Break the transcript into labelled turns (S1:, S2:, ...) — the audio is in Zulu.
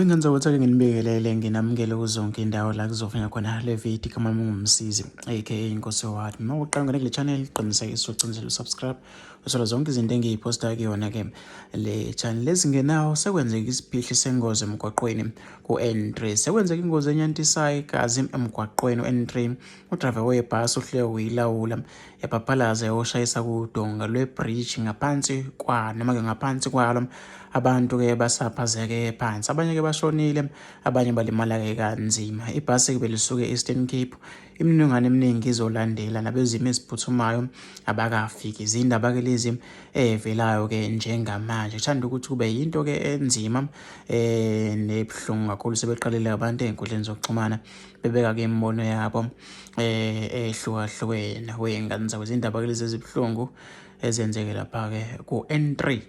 S1: Wengenza ukuthi-ke nginibingelele nginamukele kuzonke indawo la kuzofika khona le video. Igama lami nguMsizi aka Inkosi Howard. Uma uqala ngene kule channel, qinisekisa ucinzele usubscribe, uthola zonke izinto engiyiphosta kuyona-ke le channel. Ezingenawo sekwenzeka isiphihli sengozi emgwaqweni ku-N3. Sekwenzeka ingozi enyantisayo igazi emgwaqweni u-N3. Udrayiva webhasi uhluleke ukuyilawula, yaphaphalaza yayoshayisa kudonga lwe-bridge ngaphansi kwa noma-ke ngaphansi kwalo. Abantu-ke basaphazeke phansi, abanye-ke bashonile, abanye balimala-ke kanzima. Ibhasi-ke belisuke e-Eastern Cape. Imininingwane eminingi izolandela, nabezimo eziphuthumayo abakafiki. Izindaba-ke lezi evelayo-ke njengamanje, kuthanda ukuthi kube yinto-ke enzima nebuhlungu kakhulu. Sebeqalile abantu ey'nkundleni zokuxhumana bebeka-ke imibono yabo ehlukahlukene. Wey'ngane zakwethu, izindaba-ke lezi ezibuhlungu ezenzeke lapha-ke ku-N3.